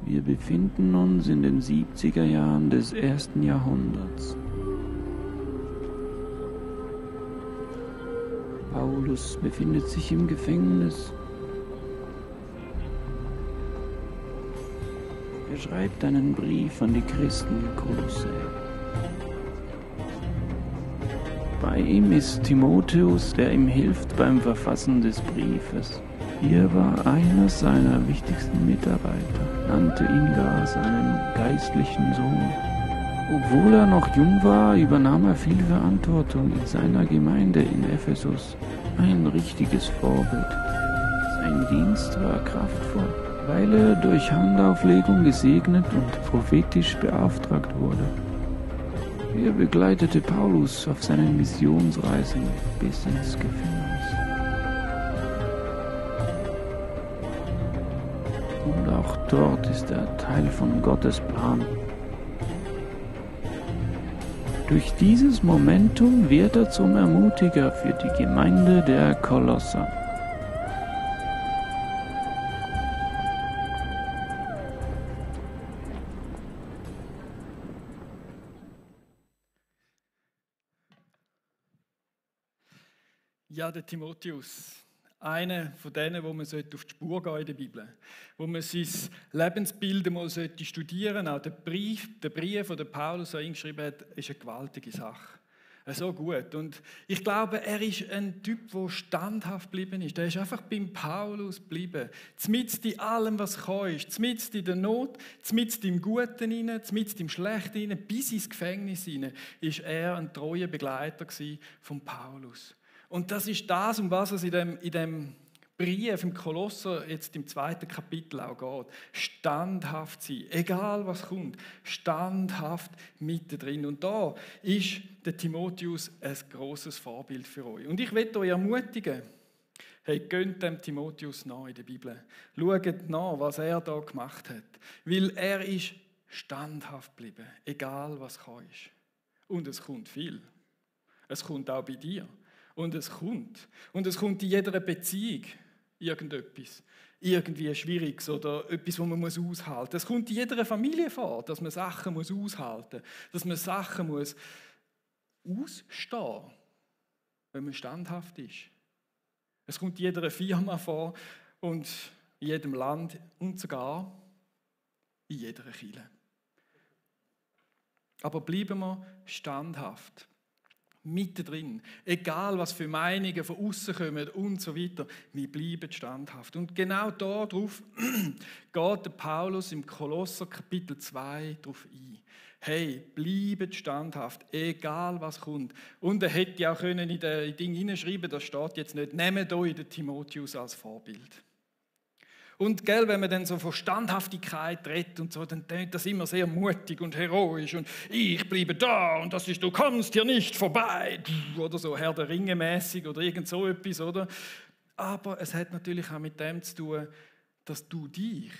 Wir befinden uns in den 70er Jahren des 1. Jahrhunderts. Paulus befindet sich im Gefängnis. Er schreibt einen Brief an die Christen in Kolossä. Bei ihm ist Timotheus, der ihm hilft beim Verfassen des Briefes. Er war einer seiner wichtigsten Mitarbeiter, nannte ihn gar seinen geistlichen Sohn. Obwohl er noch jung war, übernahm er viel Verantwortung in seiner Gemeinde in Ephesus. Ein richtiges Vorbild. Sein Dienst war kraftvoll, weil er durch Handauflegung gesegnet und prophetisch beauftragt wurde. Er begleitete Paulus auf seinen Missionsreisen bis ins Gefängnis. Und auch dort ist er Teil von Gottes Plan. Durch dieses Momentum wird er zum Ermutiger für die Gemeinde der Kolosser. Ja, der Timotheus, einer von denen, wo man auf die Spur gehen in der Bibel, wo man sein Lebensbild mal studieren sollte. Auch der Brief, den Paulus an ihn geschrieben hat, ist eine gewaltige Sache. So gut. Und ich glaube, er ist ein Typ, der standhaft geblieben ist. Er ist einfach beim Paulus geblieben. Zmitzt in allem, was ist. Zmitzt in der Not, zmitzt im Guten hinein, zmitzt im Schlechten hinein, bis ins Gefängnis hinein, ist er ein treuer Begleiter von Paulus. Und das ist das, um was es in dem Brief im Kolosser jetzt im 2. Kapitel auch geht. Standhaft sein, egal was kommt, standhaft mittendrin. Und da ist der Timotheus ein grosses Vorbild für euch. Und ich möchte euch ermutigen, hey, geht dem Timotheus nach in der Bibel. Schaut nach, was er da gemacht hat. Weil er ist standhaft geblieben, egal was ist. Und es kommt viel. Es kommt auch bei dir. Und es kommt in jeder Beziehung irgendetwas. Irgendwie Schwieriges oder etwas, was man aushalten muss. Es kommt in jeder Familie vor, dass man Sachen aushalten muss. Dass man Sachen ausstehen muss, wenn man standhaft ist. Es kommt in jeder Firma vor und in jedem Land und sogar in jeder Kirche. Aber bleiben wir standhaft. Mittendrin. Egal, was für Meinungen von außen kommen und so weiter. Wir bleiben standhaft. Und genau darauf geht der Paulus im Kolosser Kapitel 2 darauf ein. Hey, bleibt standhaft, egal was kommt. Und er hätte ja auch in die Dinge hineinschreiben, das steht jetzt nicht, nehmt euch den Timotheus als Vorbild. Und gell, wenn man dann so von Standhaftigkeit redet und so, dann klingt das immer sehr mutig und heroisch und ich bleibe da und das ist, du kommst hier nicht vorbei oder so Herr der Ringe mäßig oder irgend so etwas, oder? Aber es hat natürlich auch mit dem zu tun, dass du dich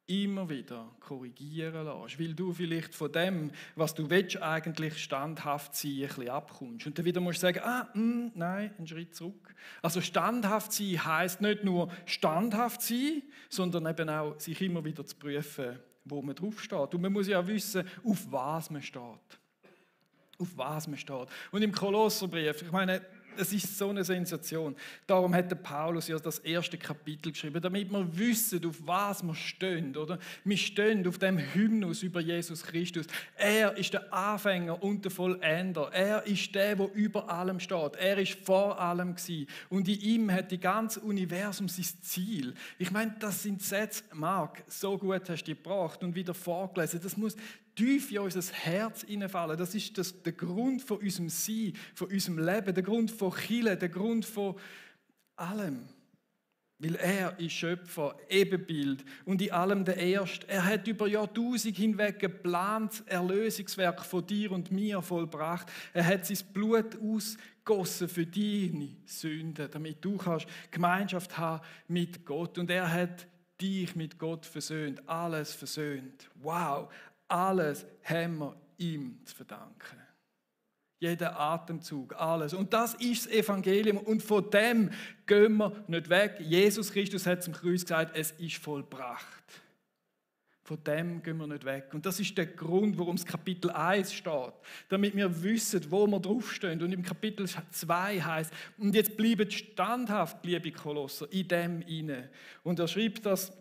immer wieder korrigieren lässt, weil du vielleicht von dem, was du willst, eigentlich standhaft sein, ein bisschen abkommst. Und dann wieder musst du sagen, nein, einen Schritt zurück. Also standhaft sein heisst nicht nur standhaft sein, sondern eben auch sich immer wieder zu prüfen, wo man drauf steht. Und man muss ja wissen, auf was man steht. Auf was man steht. Und im Kolosserbrief, ich meine, es ist so eine Sensation. Darum hat der Paulus ja das 1. Kapitel geschrieben, damit wir wissen, auf was wir stehen. Oder? Wir stehen auf dem Hymnus über Jesus Christus. Er ist der Anfänger und der Vollender. Er ist der über allem steht. Er ist vor allem gewesen. Und in ihm hat die ganze Universum sein Ziel. Ich meine, das sind Sätze, Marc, so gut hast du gebracht und wieder vorgelesen. Das muss tief in unser Herz hineinfallen. Das ist der Grund von unserem Sein, von unserem Leben, der Grund von Kirche, der Grund von allem. Weil er ist Schöpfer, Ebenbild und in allem der Erste. Er hat über Jahrtausende hinweg geplant, Erlösungswerk von dir und mir vollbracht. Er hat sein Blut ausgossen für deine Sünden, damit du Gemeinschaft haben mit Gott. Und er hat dich mit Gott versöhnt, alles versöhnt. Wow! Alles haben wir ihm zu verdanken. Jeder Atemzug, alles. Und das ist das Evangelium. Und von dem gehen wir nicht weg. Jesus Christus hat zum Kreuz gesagt, es ist vollbracht. Von dem gehen wir nicht weg. Und das ist der Grund, warum es Kapitel 1 steht. Damit wir wissen, wo wir draufstehen. Und im Kapitel 2 heißt, und jetzt bleibt standhaft, liebe Kolosser, in dem inne. Und er schreibt das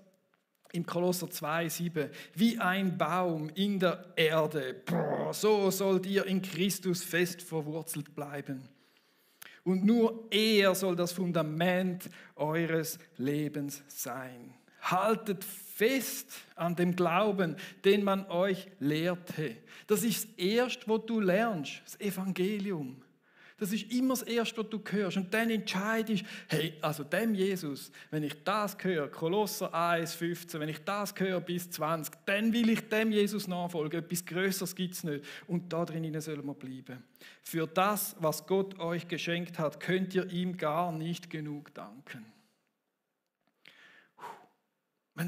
im Kolosser 2,7, wie ein Baum in der Erde. So sollt ihr in Christus fest verwurzelt bleiben. Und nur er soll das Fundament eures Lebens sein. Haltet fest an dem Glauben, den man euch lehrte. Das ist das Erste, was du lernst, das Evangelium. Das ist immer das Erste, was du hörst. Und dann entscheidest, hey, also dem Jesus, wenn ich das höre, Kolosser 1,15, wenn ich das höre bis 20, dann will ich dem Jesus nachfolgen. Etwas Größeres gibt es nicht. Und da drinnen sollen wir bleiben. Für das, was Gott euch geschenkt hat, könnt ihr ihm gar nicht genug danken.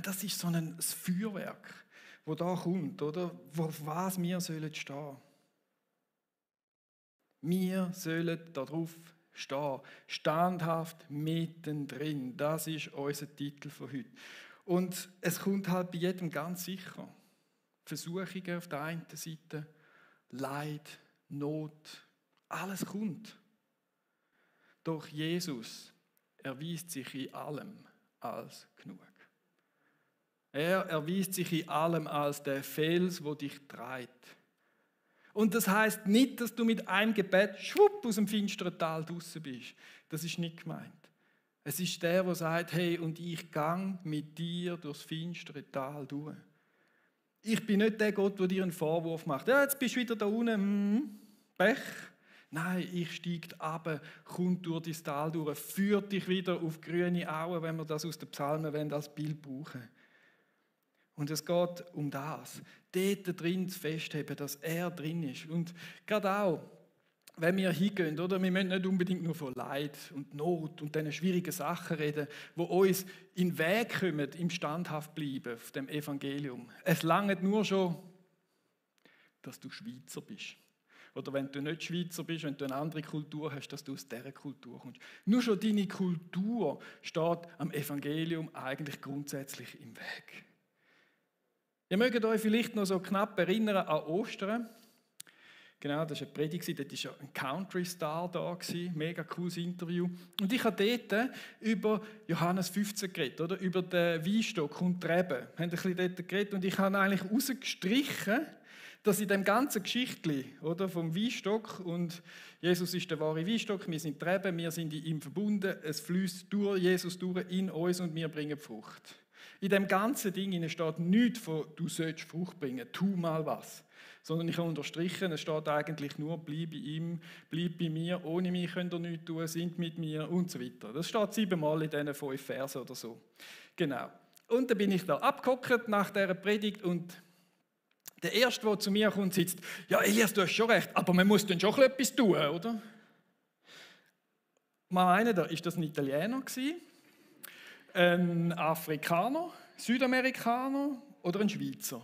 Das ist so ein Feuerwerk, das da kommt, oder? Auf was wir sollen stehen. Wir sollen darauf stehen, standhaft mittendrin. Das ist unser Titel von heute. Und es kommt halt bei jedem ganz sicher. Versuchungen auf der einen Seite, Leid, Not, alles kommt. Doch Jesus erweist sich in allem als genug. Er erweist sich in allem als der Fels, der dich trägt. Und das heisst nicht, dass du mit einem Gebet schwupp aus dem finsteren Tal draussen bist. Das ist nicht gemeint. Es ist der sagt, hey, und ich gang mit dir durchs finstere Tal durch. Ich bin nicht der Gott, der dir einen Vorwurf macht. Ja, jetzt bist du wieder da unten, Pech. Nein, ich steige runter, komm durch dein Tal durch, führt dich wieder auf grüne Auen, wenn wir das aus den Psalmen als Bild brauchen. Und es geht um das, dort drin zu festheben, dass er drin ist. Und gerade auch, wenn wir hingehen, oder? Wir müssen nicht unbedingt nur von Leid und Not und diesen schwierigen Sachen reden, die uns in den Weg kommen, im Standhaft bleiben, auf dem Evangelium. Es langt nur schon, dass du Schweizer bist. Oder wenn du nicht Schweizer bist, wenn du eine andere Kultur hast, dass du aus dieser Kultur kommst. Nur schon deine Kultur steht am Evangelium eigentlich grundsätzlich im Weg. Ihr mögt euch vielleicht noch so knapp erinnern an Ostern. Genau, das war eine Predigt, dort war ein Country-Star da, mega cooles Interview. Und ich habe dort über Johannes 15 geredet, oder? Über den Weinstock und die Reben. Wir haben ein bisschen dort geredet und ich habe eigentlich rausgestrichen, dass in dem ganzen Geschichtli, oder, vom Weinstock und Jesus ist der wahre Weinstock, wir sind die Reben, wir sind in ihm verbunden, es fließt durch Jesus durch in uns und wir bringen Frucht. In dem ganzen Ding steht nichts von, du sollst Frucht bringen, tu mal was. Sondern ich habe unterstrichen, es steht eigentlich nur, bleib bei ihm, bleib bei mir, ohne mich könnt ihr nichts tun, sind mit mir und so weiter. Das steht 7-mal in diesen 5 Versen oder so. Genau. Und dann bin ich da abgehockt nach dieser Predigt und der Erste, der zu mir kommt, sitzt, ja Elias, du hast schon recht, aber man muss dann schon etwas tun, oder? Mal einer, da ist das ein Italiener gewesen? Ein Afrikaner, Südamerikaner oder ein Schweizer?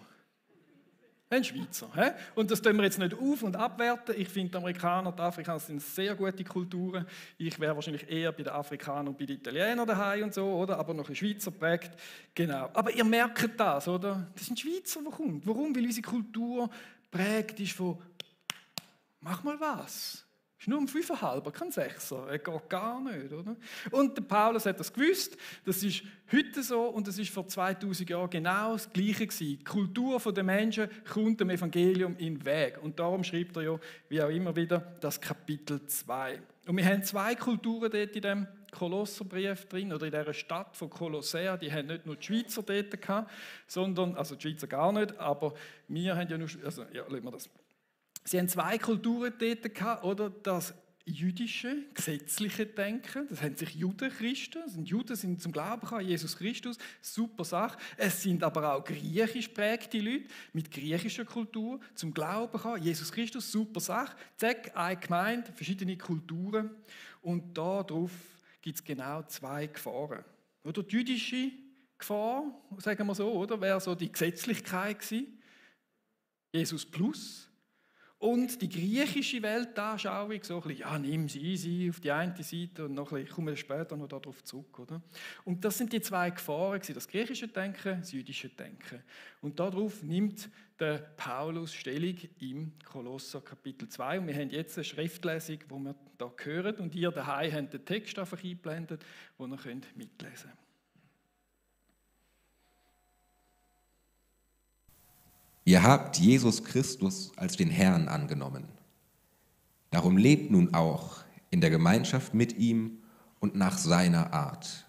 Ein Schweizer. He? Und das tun wir jetzt nicht auf- und abwerten. Ich finde, die Amerikaner und die Afrikaner sind sehr gute Kulturen. Ich wäre wahrscheinlich eher bei den Afrikanern und bei den Italienern daheim und so, oder? Aber noch ein Schweizer prägt. Genau. Aber ihr merkt das, oder? Das sind Schweizer, die kommt. Warum? Weil unsere Kultur prägt ist von mach mal was. Ist nur um 5,5, kein 6er. Er geht gar nicht, oder? Und der Paulus hat das gewusst. Das ist heute so und das ist vor 2000 Jahren genau das Gleiche gewesen. Die Kultur der Menschen kommt dem Evangelium in den Weg. Und darum schreibt er ja, wie auch immer wieder, das Kapitel 2. Und wir haben 2 Kulturen dort in dem Kolosserbrief drin, oder in dieser Stadt von Kolossea. Die haben nicht nur die Schweizer dort gehabt, sondern, also die Schweizer gar nicht, aber wir haben ja nur, also ja, lassen wir das. Sie haben 2 Kulturen dort gehabt, oder? Das jüdische, gesetzliche Denken, das haben sich Juden, Christen, Juden sind zum Glauben gekommen, Jesus Christus, super Sache. Es sind aber auch griechisch prägte Leute mit griechischer Kultur zum Glauben gekommen, Jesus Christus, super Sache. Zack, eine Gemeinde, verschiedene Kulturen und darauf gibt es genau 2 Gefahren. Oder die jüdische Gefahr, sagen wir so, oder? Wäre so die Gesetzlichkeit gewesen, Jesus plus. Und die griechische Weltanschauung, so ein bisschen, ja, nimm sie easy auf die eine Seite und noch ein bisschen, kommen wir später noch darauf zurück. Oder? Und das sind die zwei Gefahren, das griechische Denken, das jüdische Denken. Und darauf nimmt der Paulus Stellung im Kolosser Kapitel 2. Und wir haben jetzt eine Schriftlesung, die wir hier hören. Und ihr daheim habt den Text einfach eingeblendet, den ihr mitlesen könnt. Ihr habt Jesus Christus als den Herrn angenommen. Darum lebt nun auch in der Gemeinschaft mit ihm und nach seiner Art.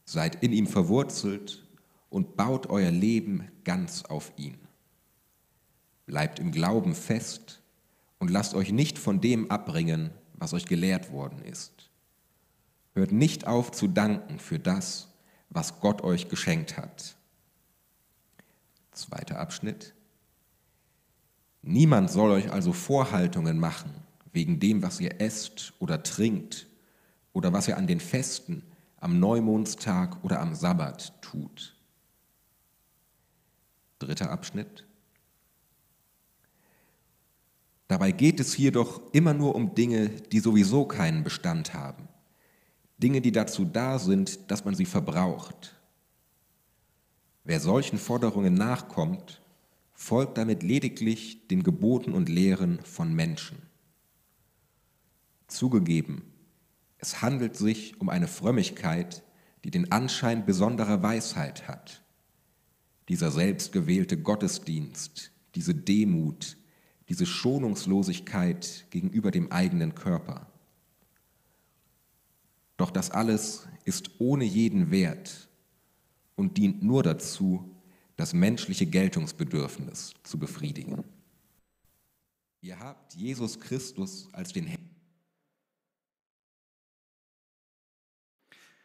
Seid in ihm verwurzelt und baut euer Leben ganz auf ihn. Bleibt im Glauben fest und lasst euch nicht von dem abbringen, was euch gelehrt worden ist. Hört nicht auf zu danken für das, was Gott euch geschenkt hat. Zweiter Abschnitt. Niemand soll euch also Vorhaltungen machen wegen dem, was ihr esst oder trinkt oder was ihr an den Festen, am Neumondstag oder am Sabbat tut. Dritter Abschnitt. Dabei geht es hier doch immer nur um Dinge, die sowieso keinen Bestand haben. Dinge, die dazu da sind, dass man sie verbraucht. Wer solchen Forderungen nachkommt, folgt damit lediglich den Geboten und Lehren von Menschen. Zugegeben, es handelt sich um eine Frömmigkeit, die den Anschein besonderer Weisheit hat. Dieser selbstgewählte Gottesdienst, diese Demut, diese Schonungslosigkeit gegenüber dem eigenen Körper. Doch das alles ist ohne jeden Wert und dient nur dazu, das menschliche Geltungsbedürfnis zu befriedigen. Ihr habt Jesus Christus als den Herrn.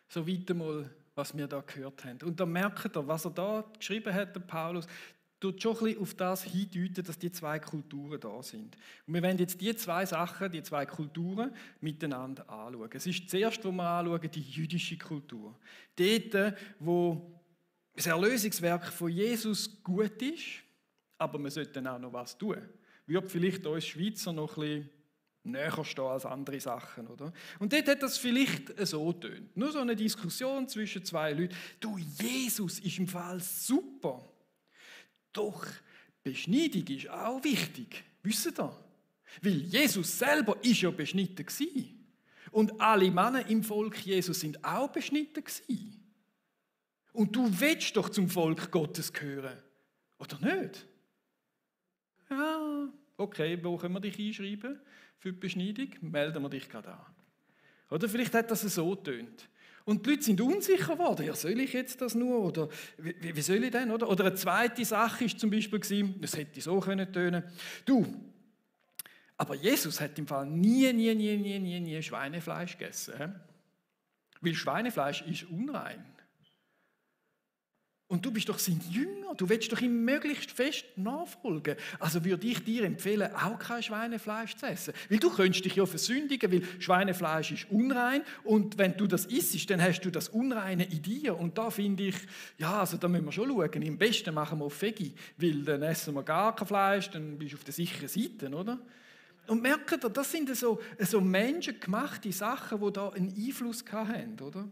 So weit einmal, was wir da gehört haben. Und da merkt ihr, was er da geschrieben hat, der Paulus, tut schon ein bisschen auf das hindeuten, dass die zwei Kulturen da sind. Und wir werden jetzt die zwei Sachen, die zwei Kulturen, miteinander anschauen. Es ist zuerst, wo wir anschauen, die jüdische Kultur. Dort, wo das Erlösungswerk von Jesus gut ist, aber wir sollten auch noch was tun. Würde vielleicht uns Schweizer noch ein bisschen näher stehen als andere Sachen, oder? Und dort hat das vielleicht so getönt. Nur so eine Diskussion zwischen zwei Leuten. Du, Jesus ist im Fall super. Doch Beschneidung ist auch wichtig. Wisst ihr? Weil Jesus selber ist ja beschnitten gewesen. Und alle Männer im Volk Jesus sind auch beschnitten gewesen. Und du willst doch zum Volk Gottes gehören, oder nicht? Ja, okay, wo können wir dich einschreiben für die Beschneidung? Melden wir dich gerade an. Oder vielleicht hat das so getönt. Und die Leute sind unsicher geworden. Ja, soll ich jetzt das nur? Oder wie soll ich denn? Oder eine zweite Sache war zum Beispiel, das hätte so tönen können. Du, aber Jesus hat im Fall nie Schweinefleisch gegessen. He? Weil Schweinefleisch ist unrein. Und du bist doch sein Jünger, du willst doch ihm möglichst fest nachfolgen. Also würde ich dir empfehlen, auch kein Schweinefleisch zu essen. Weil du könntest dich ja versündigen, weil Schweinefleisch ist unrein und wenn du das isst, dann hast du das Unreine in dir. Und da finde ich, ja, also da müssen wir schon schauen. Am besten machen wir auf Veggie, weil dann essen wir gar kein Fleisch, dann bist du auf der sicheren Seite, oder? Und merkt ihr, das sind so menschengemachte Sachen, die da einen Einfluss haben, oder?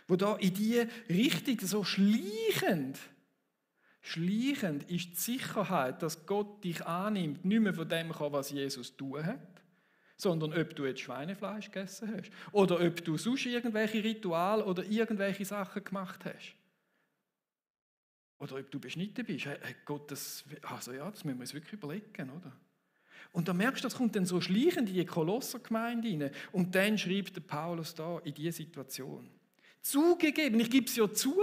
Wo da in diese Richtung so schleichend ist die Sicherheit, dass Gott dich annimmt, nicht mehr von dem kann, was Jesus tun hat, sondern ob du jetzt Schweinefleisch gegessen hast oder ob du sonst irgendwelche Rituale oder irgendwelche Sachen gemacht hast. Oder ob du beschnitten bist. Hat Gott das, also ja, das müssen wir uns wirklich überlegen, oder? Und da merkst du, das kommt dann so schleichend in die Kolossergemeinde rein. Und dann schreibt der Paulus da in diese Situation. Zugegeben, ich gebe es ja zu,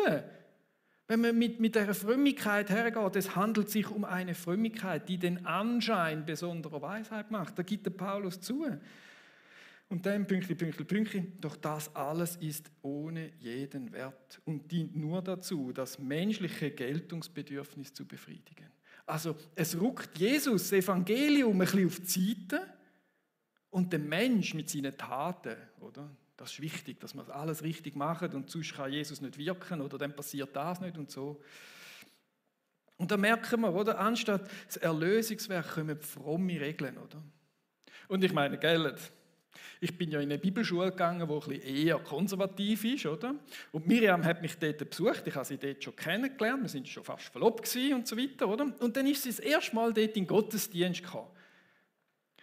wenn man mit dieser Frömmigkeit hergeht, es handelt sich um eine Frömmigkeit, die den Anschein besonderer Weisheit macht. Da gibt der Paulus zu. Und dann Pünktchen, doch das alles ist ohne jeden Wert und dient nur dazu, das menschliche Geltungsbedürfnis zu befriedigen. Also es rückt Jesus das Evangelium ein bisschen auf die Seite und der Mensch mit seinen Taten, oder? Das ist wichtig, dass wir alles richtig machen und sonst kann Jesus nicht wirken oder dann passiert das nicht und so. Und da merken wir, oder? Anstatt das Erlösungswerk kommen fromme Regeln, oder? Und ich meine, gell, ich bin ja in eine Bibelschule gegangen, die ein bisschen eher konservativ ist, oder? Und Miriam hat mich dort besucht, ich habe sie dort schon kennengelernt, wir sind schon fast verlobt gewesen und so weiter, oder? Und dann ist sie das erste Mal dort in den Gottesdienst gekommen.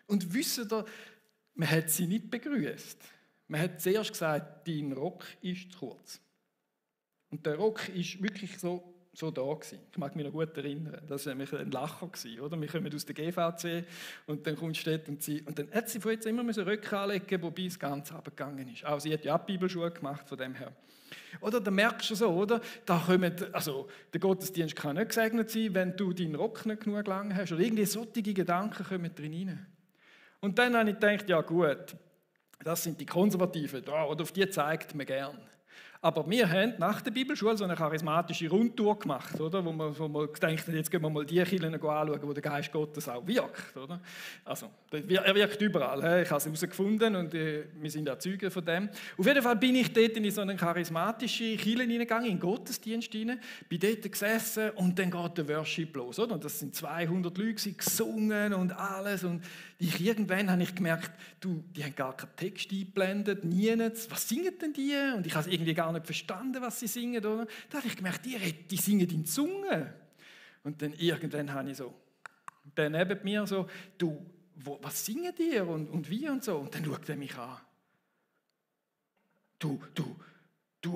Und wisst ihr, man hat sie nicht begrüßt. Man hat zuerst gesagt, dein Rock ist zu kurz. Und der Rock ist wirklich so da gewesen. Ich mag mich noch gut erinnern. Das war nämlich ein Lacher gewesen, oder? Wir kommen aus der GVC und dann kommst du dort und dann hat sie von jetzt immer Röcke anlegen, wobei es ganz runtergegangen ist. Auch sie hat ja auch Bibelschule gemacht von dem her. Oder, da merkst du so, oder? Da der Gottesdienst kann nicht gesegnet sein, wenn du deinen Rock nicht genug lang hast. Oder irgendwie solche Gedanken kommen drin rein. Und dann habe ich gedacht, ja gut, das sind die Konservativen da, oder auf die zeigt man gern. Aber wir haben nach der Bibelschule so eine charismatische Rundtour gemacht, oder? Wo wir gedacht haben, jetzt gehen wir mal die Kirchen anschauen, wo der Geist Gottes auch wirkt. Oder? Also, er wirkt überall. Ich habe es herausgefunden und wir sind auch Zeugen von dem. Auf jeden Fall bin ich dort in so eine charismatische Kirche hineingegangen, in den Gottesdienst hinein, bin dort gesessen und dann geht der Worship los. Oder? Und das sind 200 Leute gesungen und alles. Und irgendwann habe ich gemerkt, die haben gar keinen Text eingeblendet, nichts. Was singen denn die? Und ich habe irgendwie gar nicht verstanden, was sie singen. Oder? Da habe ich gemerkt, die singen in die Zunge. Und dann irgendwann habe ich so, der neben mir so, was singen die und wie und so. Und dann schaut er mich an. Du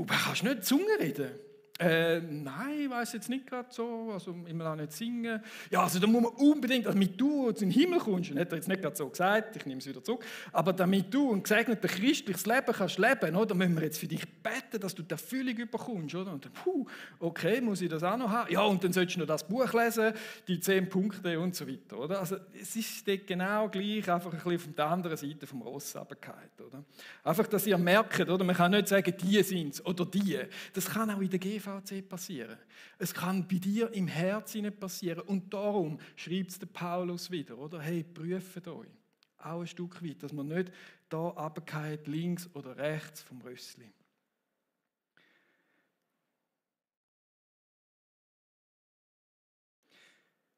kannst nicht Zunge reden. Nein, ich weiss jetzt nicht gerade so, also ich will auch nicht singen. Ja, also da muss man unbedingt, damit du in den Himmel kommst, und hat er jetzt nicht gerade so gesagt, ich nehme es wieder zurück, aber damit du ein gesegnetes christliches Leben kannst leben, oder, müssen wir jetzt für dich beten, dass du die Erfüllung bekommst, oder? Und dann, okay, muss ich das auch noch haben? Ja, und dann sollst du noch das Buch lesen, die 10 Punkte und so weiter, oder? Also es ist genau gleich, einfach ein bisschen von der anderen Seite vom Ross runtergefallen, oder? Einfach, dass ihr merkt, oder? Man kann nicht sagen, die sind es oder die. Das kann auch in der GVC passieren. Es kann bei dir im Herzen passieren. Und darum schreibt es der Paulus wieder, oder? Hey, prüft euch. Auch ein Stück weit, dass man nicht da runterfallen, links oder rechts vom Rössli.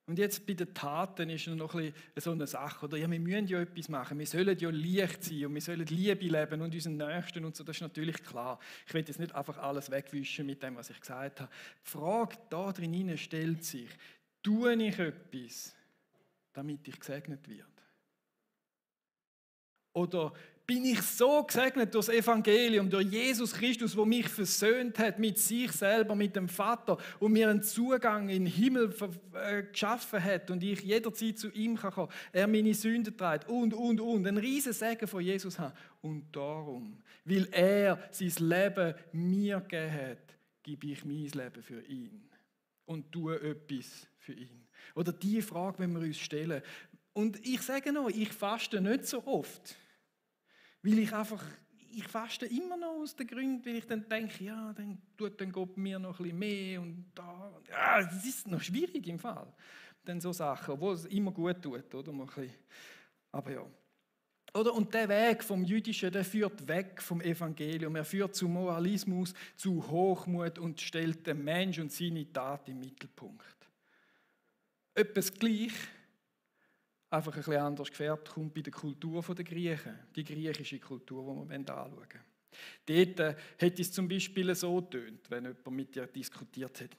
Und jetzt bei den Taten ist noch ein bisschen so eine Sache, oder? Ja, wir müssen ja etwas machen, wir sollen ja Licht sein und wir sollen Liebe leben und unseren Nächsten und so, das ist natürlich klar. Ich will jetzt nicht einfach alles wegwischen mit dem, was ich gesagt habe. Die Frage da drin stellt sich, tue ich etwas, damit ich gesegnet werde? Oder bin ich so gesegnet durch das Evangelium, durch Jesus Christus, der mich versöhnt hat mit sich selber, mit dem Vater und mir einen Zugang in den Himmel geschaffen hat und ich jederzeit zu ihm kann kommen, er meine Sünden trägt und. Ein riesen Segen von Jesus haben. Und darum, weil er sein Leben mir gegeben hat, gebe ich mein Leben für ihn und tue etwas für ihn. Oder die Frage, wenn wir uns stellen. Und ich sage noch, ich faste nicht so oft. Weil ich faste immer noch aus den Gründen, weil ich dann denke, ja, dann tut dann Gott mir noch ein bisschen mehr und da. Ja, das ist noch schwierig im Fall. Dann so Sachen, obwohl es immer gut tut, oder? Aber ja. Oder? Und der Weg vom Jüdischen, der führt weg vom Evangelium. Er führt zu Moralismus, zu Hochmut und stellt den Mensch und seine Tat im Mittelpunkt. Etwas gleich, einfach ein bisschen anders gefärbt, kommt bei der Kultur der Griechen, die griechische Kultur, die wir anschauen wollen. Dort hätte es zum Beispiel so getönt, wenn jemand mit dir diskutiert hat.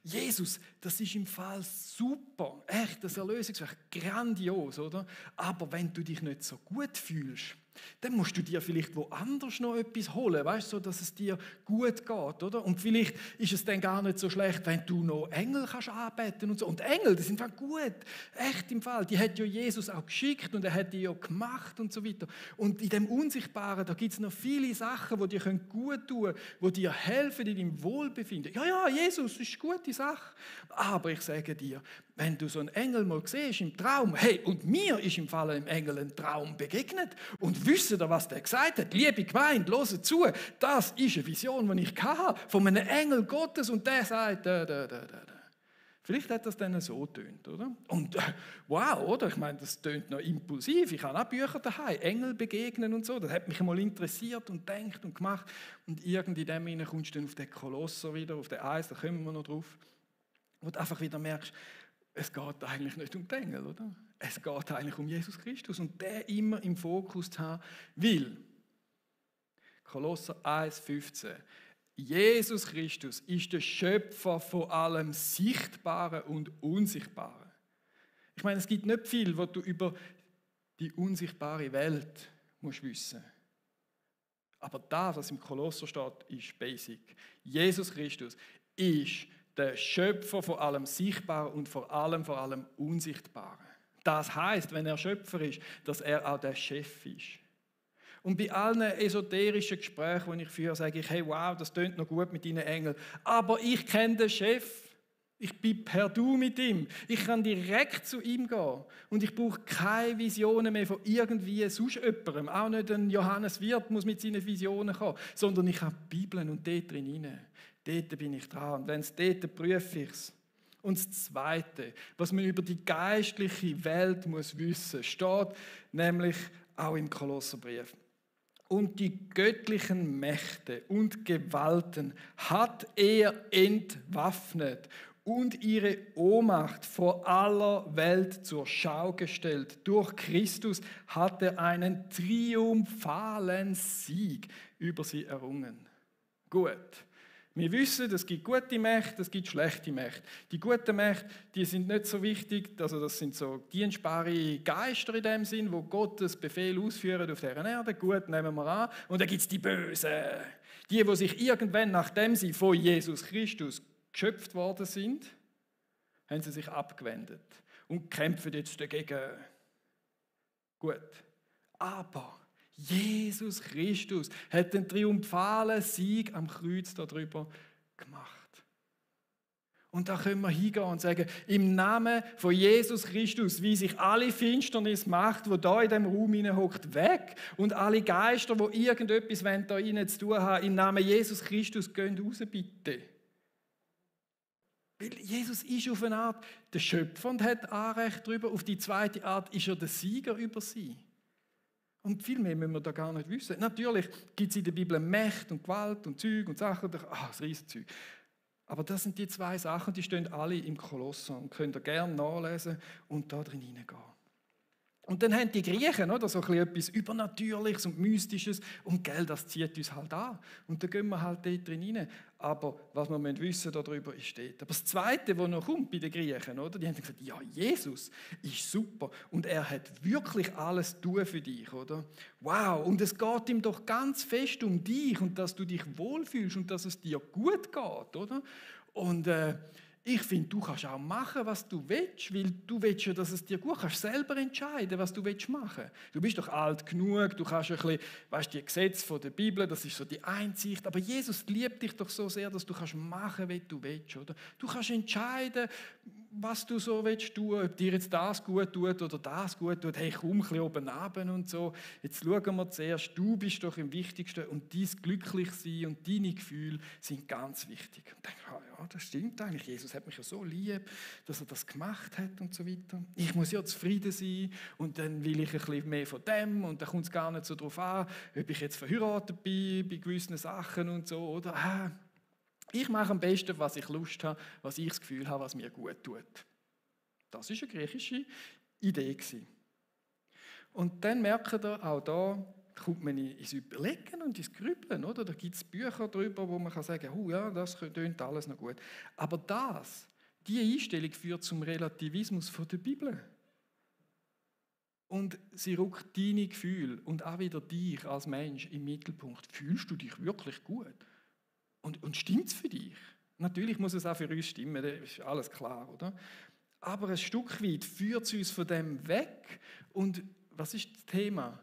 Jesus, das ist im Fall super, echt, das Erlösungswerk, grandios, oder? Aber wenn du dich nicht so gut fühlst, dann musst du dir vielleicht woanders noch etwas holen, weißt du, so, dass es dir gut geht, oder? Und vielleicht ist es dann gar nicht so schlecht, wenn du noch Engel kannst anbeten und so. Und Engel, die sind gut, echt im Fall. Die hat ja Jesus auch geschickt und er hat die ja gemacht und so weiter. Und in dem Unsichtbaren, da gibt es noch viele Sachen, die dir gut tun können, die dir helfen in deinem Wohlbefinden. Ja, Jesus, das ist eine gute Sache. Aber ich sage dir, wenn du so einen Engel mal siehst im Traum, hey, und mir ist im Fall einem Engel ein Traum begegnet und wisst ihr, was der gesagt hat? Liebe Gemeinde, hört zu, das ist eine Vision, die ich hatte, von einem Engel Gottes und der sagt, Vielleicht hat das dann so getönt, oder? Und wow, oder? Ich meine, das tönt noch impulsiv. Ich habe auch Bücher daheim, Engel begegnen und so. Das hat mich mal interessiert und gedacht und gemacht. Und irgendwie in dem hinein kommst du dann auf den Kolosser wieder, auf den Eis, da kommen wir noch drauf. wo du einfach wieder merkst, es geht eigentlich nicht um die Engel, oder? Es geht eigentlich um Jesus Christus und der immer im Fokus zu haben, weil Kolosser 1,15 Jesus Christus ist der Schöpfer von allem Sichtbaren und Unsichtbaren. Ich meine, es gibt nicht viel, was du über die unsichtbare Welt musst wissen. Aber das, was im Kolosser steht, ist basic. Jesus Christus ist der Schöpfer von allem Sichtbaren und vor allem Unsichtbaren. Das heißt, wenn er Schöpfer ist, dass er auch der Chef ist. Und bei allen esoterischen Gesprächen, die ich führe, sage ich, hey, wow, das tönt noch gut mit deinen Engeln. Aber ich kenne den Chef. Ich bin per Du mit ihm. Ich kann direkt zu ihm gehen. Und ich brauche keine Visionen mehr von irgendwie sonst jemandem. Auch nicht ein Johannes Wirth muss mit seinen Visionen kommen. Sondern ich habe die Bibel und dort drin rein. Dort bin ich dran. Und wenn es dort prüfe ich es. Und das Zweite, was man über die geistliche Welt muss wissen, steht nämlich auch im Kolosserbrief. Und die göttlichen Mächte und Gewalten hat er entwaffnet und ihre Ohnmacht vor aller Welt zur Schau gestellt. Durch Christus hat er einen triumphalen Sieg über sie errungen. Gut. Wir wissen, es gibt gute Mächte, es gibt schlechte Mächte. Die guten Mächte, die sind nicht so wichtig, also das sind so dienstbare Geister in dem Sinn, wo Gottes Befehl ausführen auf dieser Erde. Gut, nehmen wir an. Und dann gibt es die Bösen. Die sich irgendwann, nachdem sie von Jesus Christus geschöpft worden sind, haben sie sich abgewendet und kämpfen jetzt dagegen. Gut. Aber Jesus Christus hat den triumphalen Sieg am Kreuz darüber gemacht. Und da können wir hingehen und sagen, im Namen von Jesus Christus, wie sich alle Finsternis macht, die da in diesem Raum hineinhockt, weg. Und alle Geister, die irgendetwas da rein zu tun haben, im Namen Jesus Christus, gehen raus, bitte. Weil Jesus ist auf eine Art der Schöpfer und hat Anrecht darüber. Auf die zweite Art ist er der Sieger über sie. Und viel mehr müssen wir da gar nicht wissen. Natürlich gibt es in der Bibel Mächte und Gewalt und Zeug und Sachen. Das Riesenzeug. Aber das sind die zwei Sachen, die stehen alle im Kolosser und könnt ihr gerne nachlesen und da drin hineingehen. Und dann haben die Griechen oder, so etwas Übernatürliches und Mystisches und gell, das zieht uns halt an. Und dann gehen wir halt dort drin rein. Aber was wir wissen darüber ist dort. Aber das Zweite, was noch kommt bei den Griechen, oder, die haben gesagt, ja, Jesus ist super und er hat wirklich alles tun für dich, oder? Wow, und es geht ihm doch ganz fest um dich und dass du dich wohlfühlst und dass es dir gut geht, oder? Und ich finde, du kannst auch machen, was du willst, weil du willst ja, dass es dir gut ist. Du kannst selber entscheiden, was du machen willst. Du bist doch alt genug, du kannst ein bisschen, weißt, die Gesetze der Bibel, das ist so die Einsicht. Aber Jesus liebt dich doch so sehr, dass du kannst machen, wie du willst, oder? Du kannst entscheiden, was du so willst tun, ob dir jetzt das gut tut oder das gut tut. Hey, komm ein bisschen oben runter und so. Jetzt schauen wir zuerst, du bist doch im Wichtigsten und dein Glücklichsein und deine Gefühle sind ganz wichtig. Und ich denke, ja, das stimmt eigentlich. Jesus hat mich ja so lieb, dass er das gemacht hat und so weiter. Ich muss ja zufrieden sein und dann will ich ein bisschen mehr von dem und dann kommt es gar nicht so darauf an, ob ich jetzt verheiratet bin bei gewissen Sachen und so, oder ich mache am besten, was ich Lust habe, was ich das Gefühl habe, was mir gut tut. Das war eine griechische Idee. Und dann merkt ihr, auch da kommt man ins Überlegen und ins Grübeln. Oder? Da gibt es Bücher darüber, wo man sagen kann, ja, das tönt alles noch gut. Aber diese Einstellung führt zum Relativismus der Bibel. Und sie rückt deine Gefühle und auch wieder dich als Mensch im Mittelpunkt. Fühlst du dich wirklich gut? Und stimmt es für dich? Natürlich muss es auch für uns stimmen, das ist alles klar, oder? Aber ein Stück weit führt es uns von dem weg. Und was ist das Thema?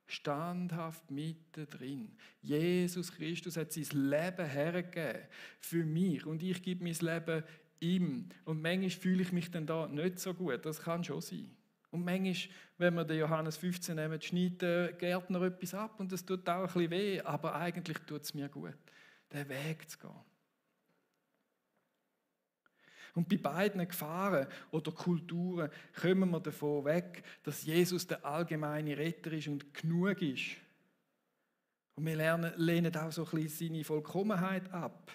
Standhaft mittendrin. Jesus Christus hat sein Leben hergegeben für mich und ich gebe mein Leben ihm. Und manchmal fühle ich mich dann da nicht so gut, das kann schon sein. Und manchmal, wenn wir den Johannes 15 nehmen, schneidet der Gärtner etwas ab und es tut auch ein bisschen weh, aber eigentlich tut es mir gut, den Weg zu gehen. Und bei beiden Gefahren oder Kulturen kommen wir davon weg, dass Jesus der allgemeine Retter ist und genug ist. Und wir lehnen auch so ein bisschen seine Vollkommenheit ab.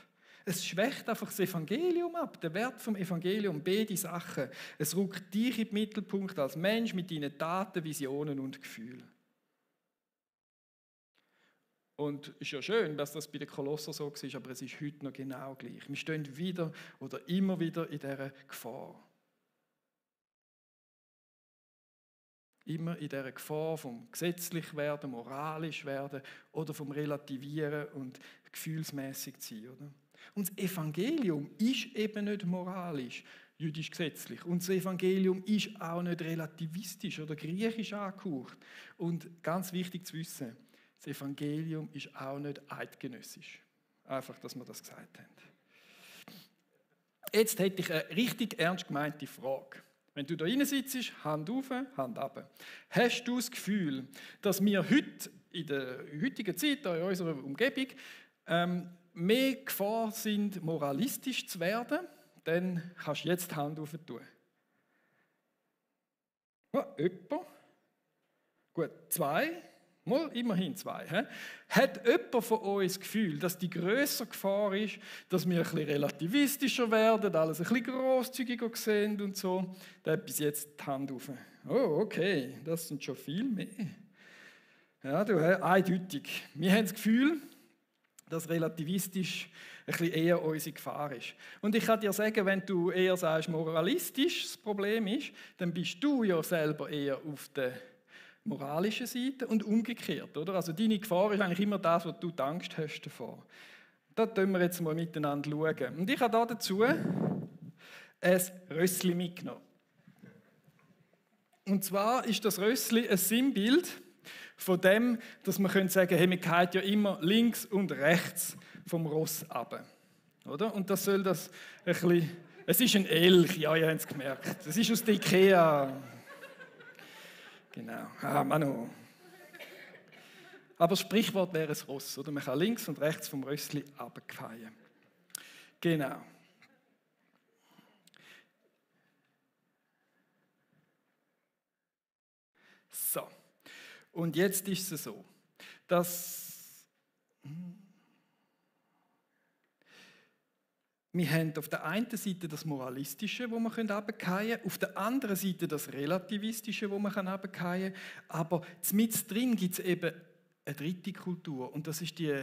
Es schwächt einfach das Evangelium ab, der Wert vom Evangelium, beide Sachen. Es rückt dich in den Mittelpunkt als Mensch mit deinen Taten, Visionen und Gefühlen. Und es ist ja schön, dass das bei den Kolosser so war, aber es ist heute noch genau gleich. Wir stehen wieder oder immer wieder in dieser Gefahr. Immer in dieser Gefahr vom gesetzlich werden, moralisch werden oder vom Relativieren und gefühlsmäßig sein. Oder? Und das Evangelium ist eben nicht moralisch, jüdisch-gesetzlich. Und das Evangelium ist auch nicht relativistisch oder griechisch angehaucht. Und ganz wichtig zu wissen, das Evangelium ist auch nicht eidgenössisch. Einfach, dass wir das gesagt haben. Jetzt hätte ich eine richtig ernst gemeinte Frage. Wenn du da rein sitzt, Hand auf, Hand runter. Hast du das Gefühl, dass wir heute, in der heutigen Zeit, in unserer Umgebung, mehr Gefahr sind, moralistisch zu werden? Dann kannst du jetzt die Hand auf tun. Ja, jemand? Gut, 2. Mal immerhin 2. He? Hat jemand von uns das Gefühl, dass die grössere Gefahr ist, dass wir ein bisschen relativistischer werden, alles ein bisschen grosszügiger sehen und so? Da hat bis jetzt die Hand auf. Oh, okay, das sind schon viel mehr. Ja, eindeutig. Wir haben das Gefühl, dass relativistisch ein bisschen eher unsere Gefahr ist. Und ich kann dir sagen, wenn du eher sagst, moralistisch das Problem ist, dann bist du ja selber eher auf der moralische Seite und umgekehrt, oder? Also deine Gefahr ist eigentlich immer das, was du die Angst hast davor. Da schauen wir jetzt mal miteinander schauen. Und ich habe dazu ein Rössli mitgenommen. Und zwar ist das Rössli ein Sinnbild von dem, dass man sagen könnte, hey, man geht ja immer links und rechts vom Ross runter. Oder? Und das soll das ein bisschen... Es ist ein Elch, ja, ihr habt es gemerkt. Es ist aus der Ikea. Genau, Manu. Aber das Sprichwort wäre ein Ross, oder? Man kann links und rechts vom Rössli runterfallen. Genau. So. Und jetzt ist es so, dass wir haben auf der einen Seite das Moralistische, wo man runterfallen können, auf der anderen Seite das Relativistische, wo man runterfallen kann. Aber mittendrin gibt es eben eine dritte Kultur und das ist die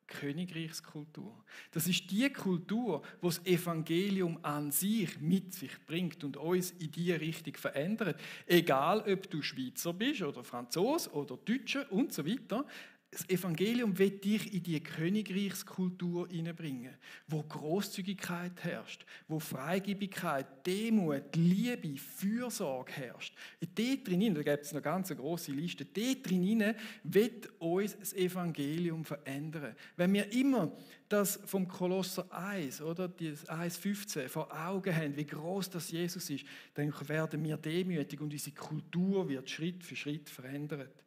Königreichskultur. Das ist die Kultur, die das Evangelium an sich mit sich bringt und uns in diese Richtung verändert. Egal, ob du Schweizer bist oder Franzose oder Deutscher und so weiter. Das Evangelium will dich in die Königreichskultur hineinbringen, wo Großzügigkeit herrscht, wo Freigebigkeit, Demut, Liebe, Fürsorge herrscht. Dort drin, da gibt es eine ganz grosse Liste, dort drin wird uns das Evangelium verändern. Wenn wir immer das vom Kolosser 1, oder das 1,15 vor Augen haben, wie groß das Jesus ist, dann werden wir demütig und unsere Kultur wird Schritt für Schritt verändert.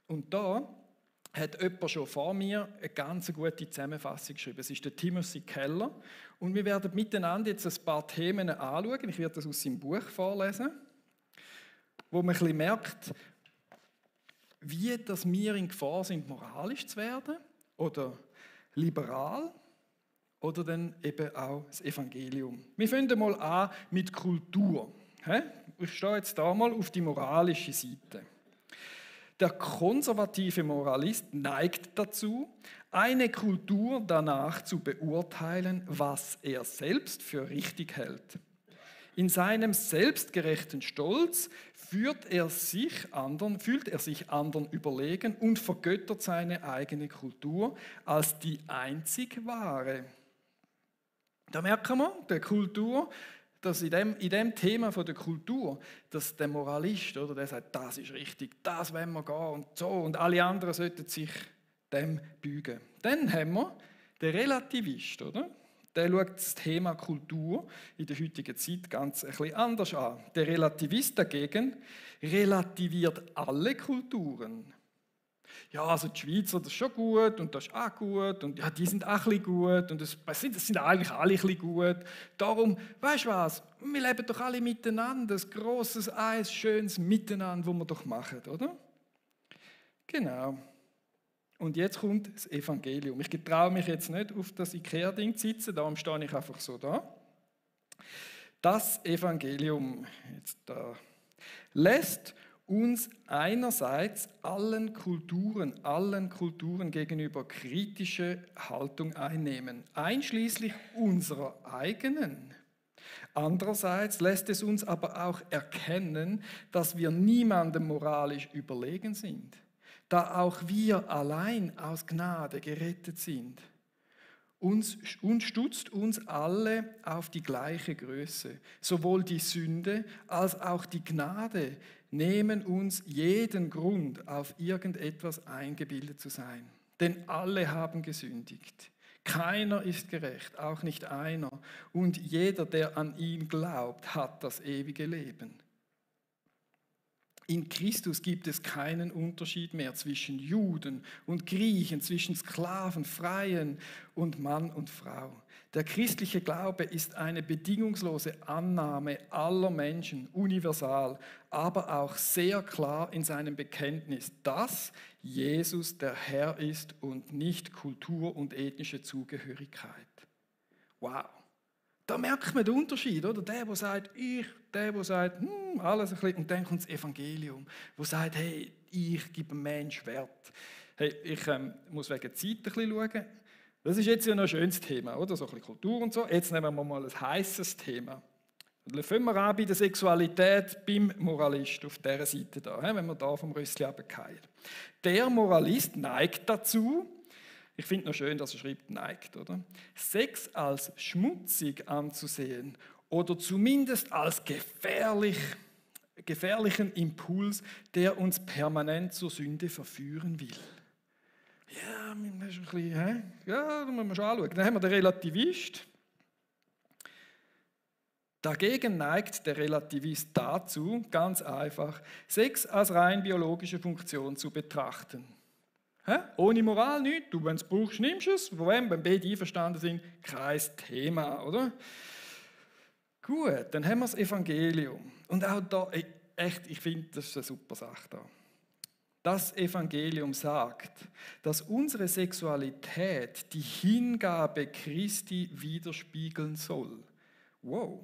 Und da hat jemand schon vor mir eine ganz gute Zusammenfassung geschrieben. Es ist der Timothy Keller. Und wir werden miteinander jetzt ein paar Themen anschauen. Ich werde das aus seinem Buch vorlesen, wo man ein bisschen merkt, wie dass wir in Gefahr sind, moralisch zu werden oder liberal oder dann eben auch das Evangelium. Wir fangen mal an mit Kultur. Ich stehe jetzt da mal auf die moralische Seite. Der konservative Moralist neigt dazu, eine Kultur danach zu beurteilen, was er selbst für richtig hält. In seinem selbstgerechten Stolz fühlt er sich anderen überlegen und vergöttert seine eigene Kultur als die einzig wahre. Da merken wir, der Kultur, dass in dem Thema von der Kultur, dass der Moralist, oder, der sagt, das ist richtig, das wollen wir gehen und so, und alle anderen sollten sich dem beugen. Dann haben wir den Relativist, oder? Der schaut das Thema Kultur in der heutigen Zeit ganz ein bisschen anders an. Der Relativist dagegen relativiert alle Kulturen. Ja, also die Schweizer, das ist schon gut und das ist auch gut und ja, die sind auch ein bisschen gut und das sind eigentlich alle ein bisschen gut. Darum, weißt du was, wir leben doch alle miteinander, ein grosses, schönes Miteinander, das wir doch machen, oder? Genau. Und jetzt kommt das Evangelium. Ich traue mich jetzt nicht auf das Ikea-Ding zu sitzen, darum stehe ich einfach so da. Das Evangelium jetzt da, lässt uns einerseits allen Kulturen gegenüber kritische Haltung einnehmen, einschließlich unserer eigenen. Andererseits lässt es uns aber auch erkennen, dass wir niemandem moralisch überlegen sind, da auch wir allein aus Gnade gerettet sind. Und stützt uns alle auf die gleiche Größe. Sowohl die Sünde als auch die Gnade nehmen uns jeden Grund, auf irgendetwas eingebildet zu sein. Denn alle haben gesündigt. Keiner ist gerecht, auch nicht einer. Und jeder, der an ihn glaubt, hat das ewige Leben. In Christus gibt es keinen Unterschied mehr zwischen Juden und Griechen, zwischen Sklaven, Freien und Mann und Frau. Der christliche Glaube ist eine bedingungslose Annahme aller Menschen, universal, aber auch sehr klar in seinem Bekenntnis, dass Jesus der Herr ist und nicht Kultur und ethnische Zugehörigkeit. Wow! Da merkt man den Unterschied, oder? Der sagt, ich, der sagt, alles ein bisschen. Und dann kommt das Evangelium, wo sagt, hey, ich gebe dem Menschen Wert. Hey, ich muss wegen der Zeit ein bisschen schauen. Das ist jetzt ja noch ein schönes Thema, oder? So ein bisschen Kultur und so. Jetzt nehmen wir mal ein heisses Thema. Dann fangen wir an bei der Sexualität beim Moralist auf dieser Seite da, wenn wir da vom Rössli runterfallen. Der Moralist neigt dazu, ich finde noch schön, dass er schreibt, neigt, oder? Sex als schmutzig anzusehen oder zumindest als gefährlichen Impuls, der uns permanent zur Sünde verführen will. Ja, das ist ein bisschen, ja, da muss man schon anschauen. Dann haben wir den Relativist. Dagegen neigt der Relativist dazu, ganz einfach, Sex als rein biologische Funktion zu betrachten. Ohne Moral nichts, du, wenn du es brauchst, nimmst du es. Wenn beide einverstanden sind, kein Thema, oder? Gut, dann haben wir das Evangelium. Und auch da, echt, ich finde, das ist eine super Sache da. Das Evangelium sagt, dass unsere Sexualität die Hingabe Christi widerspiegeln soll. Wow!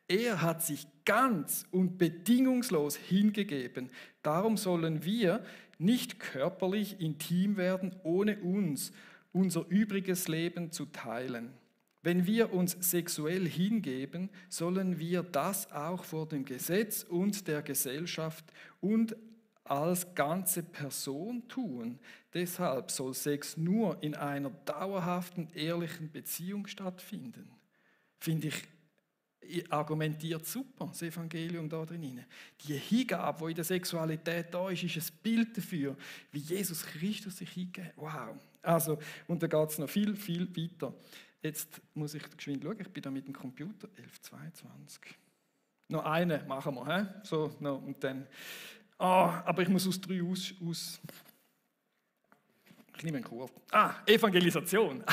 Er hat sich ganz und bedingungslos hingegeben. Darum sollen wir nicht körperlich intim werden, ohne uns unser übriges Leben zu teilen. Wenn wir uns sexuell hingeben, sollen wir das auch vor dem Gesetz und der Gesellschaft und als ganze Person tun. Deshalb soll Sex nur in einer dauerhaften, ehrlichen Beziehung stattfinden. Finde ich, argumentiert super, das Evangelium da drin. Die Hingabe, die in der Sexualität da ist ein Bild dafür, wie Jesus Christus sich hingeht. Wow. Also, und da geht es noch viel, viel weiter. Jetzt muss ich geschwind schauen, ich bin da mit dem Computer, 11:22. Noch eine machen wir, he? So, noch, und dann. Aber ich muss aus 3 aus. Ich nehme einen kurz. Evangelisation.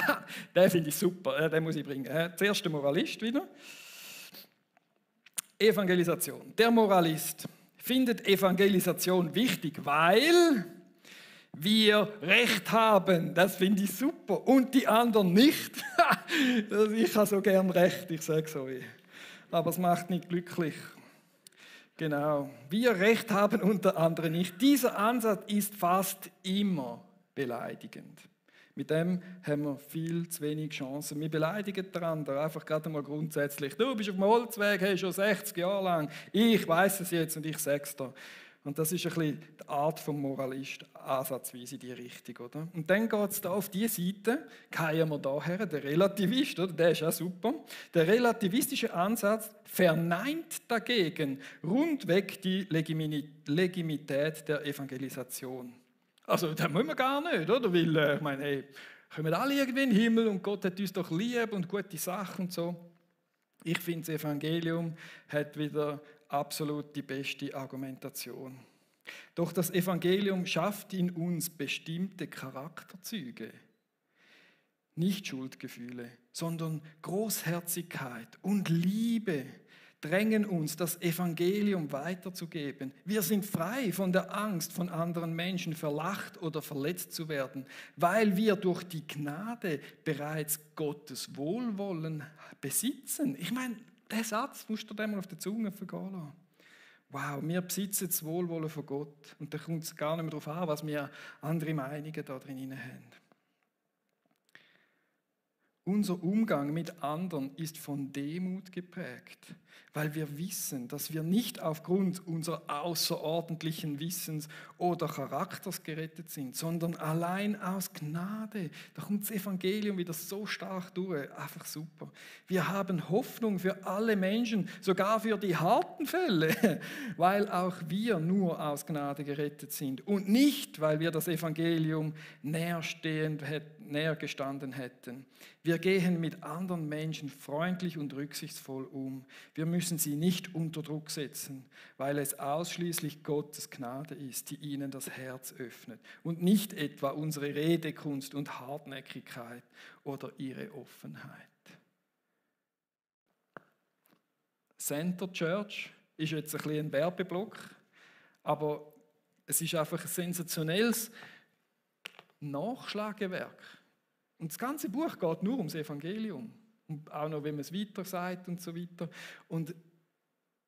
Den finde ich super, den muss ich bringen. Zuerst der Moralist wieder. Evangelisation. Der Moralist findet Evangelisation wichtig, weil wir Recht haben. Das finde ich super. Und die anderen nicht. Ich habe so gern Recht, ich sage so. Aber es macht nicht glücklich. Genau. Wir Recht haben und der andere nicht. Dieser Ansatz ist fast immer beleidigend. Mit dem haben wir viel zu wenig Chancen. Wir beleidigen den anderen einfach gerade mal grundsätzlich. Du bist auf dem Holzweg, hey, schon 60 Jahre lang. Ich weiß es jetzt und ich sage es dir. Und das ist ein bisschen die Art vom Moralist, ansatzweise in die Richtung, oder? Und dann geht es da auf die Seite, gehen wir daher, der Relativist, oder? Der ist auch super. Der relativistische Ansatz verneint dagegen rundweg die Legitimität der Evangelisation. Also, das muss man gar nicht, oder? Weil, ich meine, hey, kommen alle irgendwie in den Himmel und Gott hat uns doch lieb und gute Sachen und so. Ich finde, das Evangelium hat wieder absolut die beste Argumentation. Doch das Evangelium schafft in uns bestimmte Charakterzüge. Nicht Schuldgefühle, sondern Großherzigkeit und Liebe. drängen uns, das Evangelium weiterzugeben. Wir sind frei von der Angst, von anderen Menschen verlacht oder verletzt zu werden, weil wir durch die Gnade bereits Gottes Wohlwollen besitzen. Ich meine, der Satz musst du dir mal auf der Zunge vergehen lassen. Wow, wir besitzen das Wohlwollen von Gott. Und da kommt es gar nicht mehr darauf an, was wir andere Meinungen da drin haben. Unser Umgang mit anderen ist von Demut geprägt, weil wir wissen, dass wir nicht aufgrund unserer außerordentlichen Wissens oder Charakters gerettet sind, sondern allein aus Gnade. Da kommt das Evangelium wieder so stark durch, einfach super. Wir haben Hoffnung für alle Menschen, sogar für die harten Fälle, weil auch wir nur aus Gnade gerettet sind und nicht, weil wir das Evangelium näher gestanden hätten. Wir gehen mit anderen Menschen freundlich und rücksichtsvoll um. Wir müssen sie nicht unter Druck setzen, weil es ausschließlich Gottes Gnade ist, die ihnen das Herz öffnet und nicht etwa unsere Redekunst und Hartnäckigkeit oder ihre Offenheit. Center Church ist jetzt ein bisschen ein Werbeblock, aber es ist einfach ein sensationelles Nachschlagewerk. Und das ganze Buch geht nur ums Evangelium. Und auch noch, wenn man es weiter sagt und so weiter. Und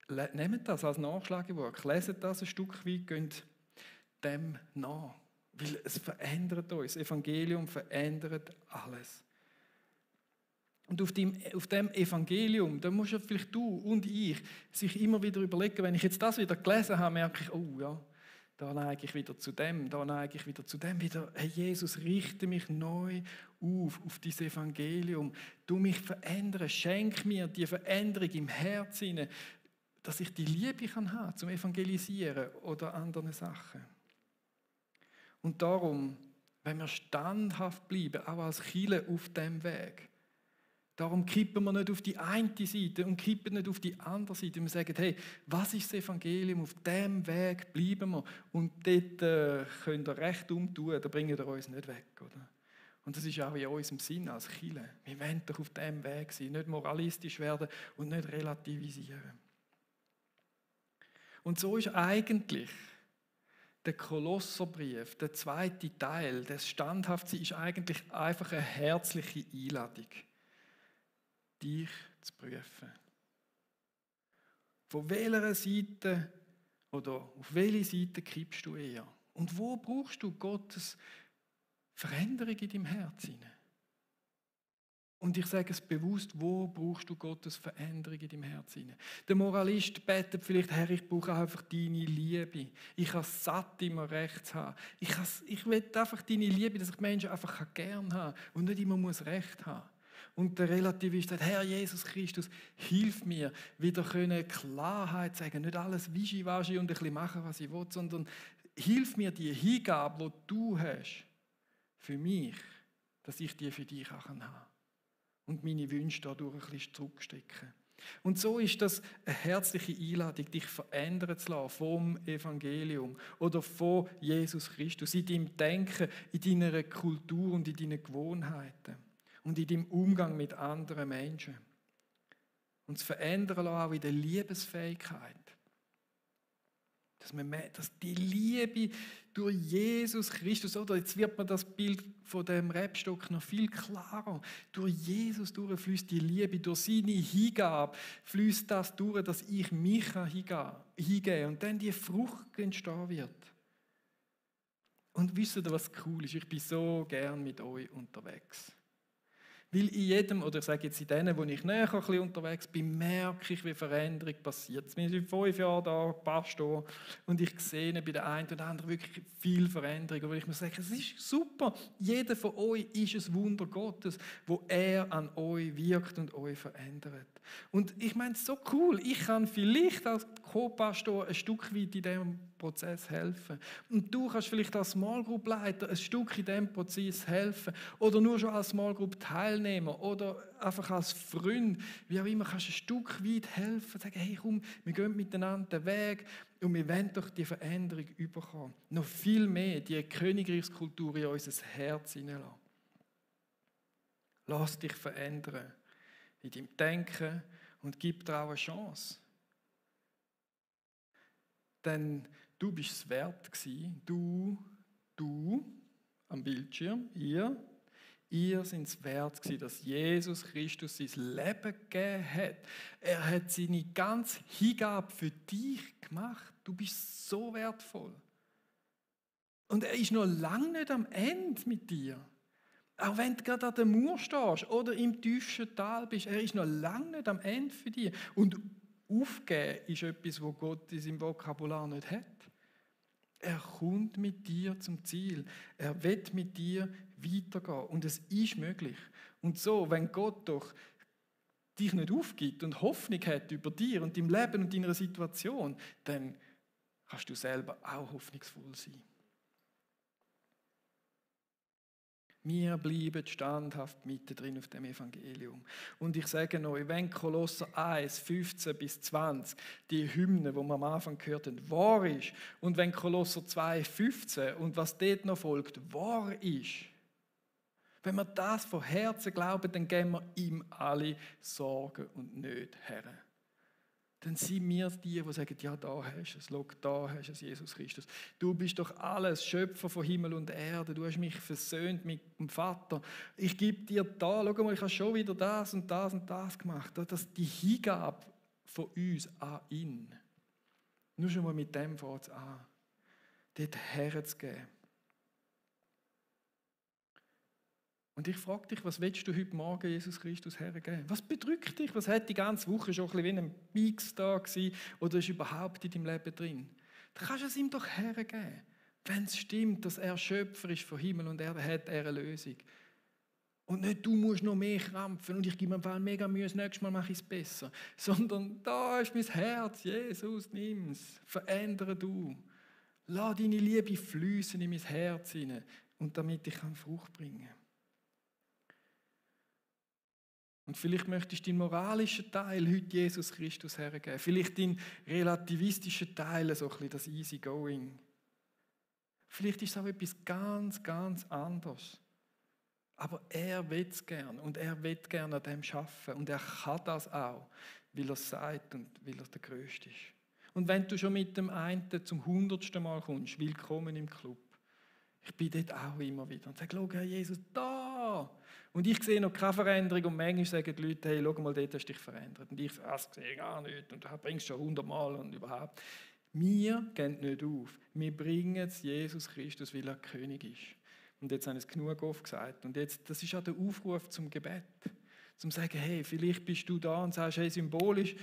nehmt das als Nachschlagewerk, leset das ein Stück weit, geht dem nach. Weil es verändert uns. Das Evangelium verändert alles. Und auf dem Evangelium, da muss ja vielleicht du und ich sich immer wieder überlegen, wenn ich jetzt das wieder gelesen habe, merke ich, oh ja, da neige ich wieder zu dem, da neige ich wieder zu dem. Wieder, hey Jesus, richte mich neu auf dieses Evangelium. Du mich verändern, schenk mir die Veränderung im Herzen, dass ich die Liebe kann haben zum Evangelisieren oder anderen Sachen. Und darum, wenn wir standhaft bleiben, auch als Kirche auf dem Weg, darum kippen wir nicht auf die eine Seite und kippen nicht auf die andere Seite. Wir sagen, hey, was ist das Evangelium? Auf diesem Weg bleiben wir. Und dort könnt ihr recht umtun, da bringt ihr uns nicht weg. Oder? Und das ist auch in unserem Sinn als Kirche. Wir wollen doch auf diesem Weg sein, nicht moralistisch werden und nicht relativisieren. Und so ist eigentlich der Kolosserbrief, der zweite Teil, das Standhaftsein, ist eigentlich einfach eine herzliche Einladung, dich zu prüfen. Von welcher Seite oder auf welche Seite kippst du eher? Und wo brauchst du Gottes Veränderung in deinem Herzen? Und ich sage es bewusst, wo brauchst du Gottes Veränderung in deinem Herzen? Der Moralist betet vielleicht, Herr, ich brauche einfach deine Liebe. Ich kann es satt immer recht haben. Ich will einfach deine Liebe, dass ich Menschen einfach gerne haben und nicht immer muss Recht haben. Und der Relativist sagt, Herr Jesus Christus, hilf mir, wieder Klarheit zu sagen, nicht alles wischiwaschi und ein bisschen machen, was ich will, sondern hilf mir die Hingabe, die du hast, für mich, dass ich die für dich auch haben kann. Und meine Wünsche dadurch ein bisschen zurückstecken. Und so ist das eine herzliche Einladung, dich verändern zu lassen vom Evangelium oder von Jesus Christus, in deinem Denken, in deiner Kultur und in deinen Gewohnheiten und in deinem Umgang mit anderen Menschen. Und zu verändern lassen auch in der Liebesfähigkeit. Dass die Liebe durch Jesus Christus, oder jetzt wird mir das Bild von dem Rebstock noch viel klarer. Durch Jesus fließt die Liebe, durch seine Hingabe fließt das durch, dass ich mich hingeben und dann die Frucht entstehen wird. Und wisst ihr, was cool ist? Ich bin so gern mit euch unterwegs. Weil in jedem, oder ich sage jetzt in denen, wo ich näher ein bisschen unterwegs bin, merke ich, wie Veränderung passiert. Wir sind 5 Jahre da, Pastor, und ich sehe bei der einen oder anderen wirklich viel Veränderung. Aber ich muss sagen, es ist super. Jeder von euch ist ein Wunder Gottes, wo er an euch wirkt und euch verändert. Und ich meine, es ist so cool. Ich kann vielleicht als Co-Pastor ein Stück weit in diesem Prozess helfen. Und du kannst vielleicht als Small Group Leiter ein Stück in diesem Prozess helfen. Oder nur schon als Small Group Teilnehmer. Oder einfach als Freund. Wie auch immer, kannst du ein Stück weit helfen. Sagen, hey komm, wir gehen miteinander den Weg. Und wir wollen doch die Veränderung überkommen. Noch viel mehr die Königreichskultur in unser Herz hineinlassen. Lass dich verändern in deinem Denken und gib dir auch eine Chance, Denn du bist es wert gewesen, du am Bildschirm, ihr seid es wert gewesen, dass Jesus Christus sein Leben gegeben hat. Er hat seine ganze Hingabe für dich gemacht. Du bist so wertvoll. Und er ist noch lange nicht am Ende mit dir. Auch wenn du gerade an der Mauer stehst oder im tiefsten Tal bist, er ist noch lange nicht am Ende für dich. Und aufgeben ist etwas, was Gott in seinem Vokabular nicht hat. Er kommt mit dir zum Ziel. Er will mit dir weitergehen. Und es ist möglich. Und so, wenn Gott doch dich nicht aufgibt und Hoffnung hat über dir und dein Leben und deiner Situation, dann kannst du selber auch hoffnungsvoll sein. Wir bleiben standhaft mittendrin auf dem Evangelium. Und ich sage euch, wenn Kolosser 1, 15 bis 20, die Hymne, die wir am Anfang gehört haben, wahr ist, und wenn Kolosser 2, 15 und was dort noch folgt, wahr ist, wenn wir das von Herzen glauben, dann geben wir ihm alle Sorgen und Nöte her. Dann sind wir die sagen, ja, da hast du es, schau, da hast du es, Jesus Christus. Du bist doch alles, Schöpfer von Himmel und Erde. Du hast mich versöhnt mit dem Vater. Ich gebe dir da, schau mal, ich habe schon wieder das und das und das gemacht. Das ist die Hingabe von uns an ihn. Nur schon mal mit dem fängt es an, dort herzugeben. Und ich frage dich, was willst du heute Morgen Jesus Christus hergeben? Was bedrückt dich? Was hat die ganze Woche schon ein bisschen wie ein Peaks da gewesen, oder ist überhaupt in deinem Leben drin? Da kannst du es ihm doch hergeben. Wenn es stimmt, dass er Schöpfer ist von Himmel und Erde, hat er eine Lösung. Und nicht, du musst noch mehr krampfen und ich gebe mir einfach mega Mühe, das nächste Mal mache ich es besser. Sondern da ist mein Herz, Jesus, nimm es, verändere du. Lass deine Liebe fließen in mein Herz hinein und damit ich Frucht bringen kann. Und vielleicht möchtest du deinen moralischen Teil heute Jesus Christus hergeben. Vielleicht deinen relativistischen Teil, so ein bisschen das Easygoing. Vielleicht ist es auch etwas ganz, ganz anderes. Aber er will es gern und er will gerne an dem arbeiten. Und er kann das auch, weil er es sagt und weil er der Größte ist. Und wenn du schon mit dem einen zum 100. Mal kommst, willkommen im Club. Ich bin dort auch immer wieder und sage, schau, Herr Jesus, da! Und ich sehe noch keine Veränderung und manchmal sagen die Leute, hey, schau mal, dort hast du dich verändert. Und ich sage, das sehe ich gar nicht und du bringst schon 100 Mal und überhaupt. Wir gehen nicht auf. Wir bringen es Jesus Christus, weil er König ist. Und jetzt habe ich es genug oft gesagt. Und jetzt, das ist auch der Aufruf zum Gebet. Zum sagen, hey, vielleicht bist du da und sagst, hey, symbolisch,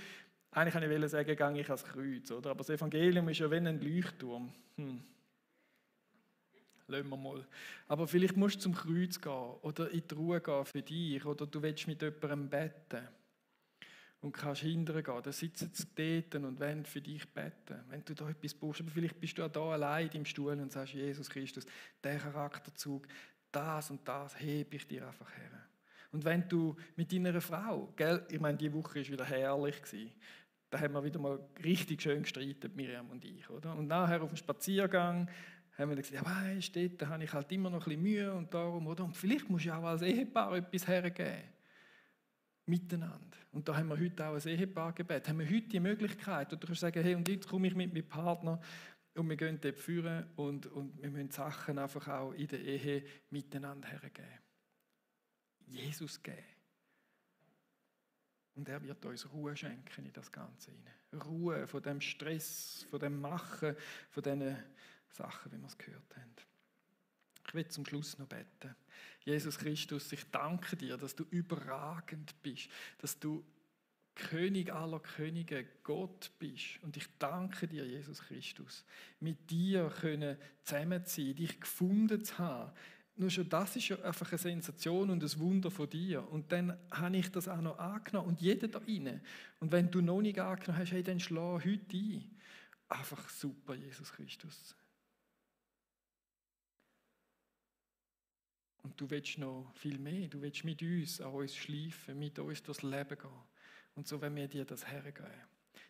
eigentlich kann ich sagen, gehe ich ans Kreuz. Oder? Aber das Evangelium ist ja wie ein Leuchtturm. Lassen wir mal. Aber vielleicht musst du zum Kreuz gehen oder in die Ruhe gehen für dich oder du willst mit jemandem beten und kannst hinterher gehen. Da sitzen sie dort und wollen für dich beten, wenn du da etwas brauchst. Aber vielleicht bist du auch da allein im Stuhl und sagst, Jesus Christus, der Charakterzug, das und das hebe ich dir einfach her. Und wenn du mit deiner Frau, gell, ich meine, die Woche war wieder herrlich gewesen. Da haben wir wieder mal richtig schön gestritten, Miriam und ich, oder? Und nachher auf dem Spaziergang haben wir gesagt, ja weißt du, da habe ich halt immer noch ein bisschen Mühe und darum, oder? Und vielleicht musst du auch als Ehepaar etwas hergeben. Miteinander. Und da haben wir heute auch ein Ehepaargebet. Haben wir heute die Möglichkeit, oder du kannst sagen, hey, und jetzt komme ich mit meinem Partner und wir gehen dort führen und wir müssen Sachen einfach auch in der Ehe miteinander hergeben. Jesus geben. Und er wird uns Ruhe schenken in das Ganze hinein. Ruhe von dem Stress, von dem Machen, von diesen Sachen, wie wir es gehört haben. Ich will zum Schluss noch beten. Jesus Christus, ich danke dir, dass du überragend bist, dass du König aller Könige, Gott bist. Und ich danke dir, Jesus Christus, mit dir können zusammen sein, dich gefunden zu haben. Nur schon das ist ja einfach eine Sensation und ein Wunder von dir. Und dann habe ich das auch noch angenommen und jeder da rein. Und wenn du noch nicht angenommen hast, hey, dann schlag heute ein. Einfach super, Jesus Christus. Und du willst noch viel mehr. Du willst mit uns an uns schleifen, mit uns durchs Leben gehen. Und so wollen wir dir das hergeben.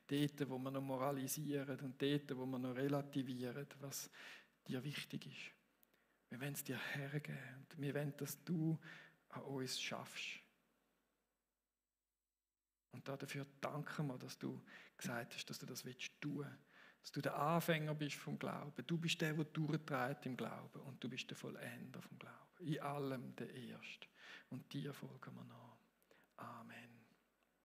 Dort, wo wir noch moralisieren und dort, wo wir noch relativieren, was dir wichtig ist. Wir wollen es dir hergeben und wir wollen, dass du an uns schaffst. Und dafür danken wir, dass du gesagt hast, dass du das tun willst. Dass du der Anfänger bist vom Glauben. Du bist der durchtreibt im Glauben. Und du bist der Vollender vom Glauben. In allem der Erste. Und dir folgen wir nach. Amen.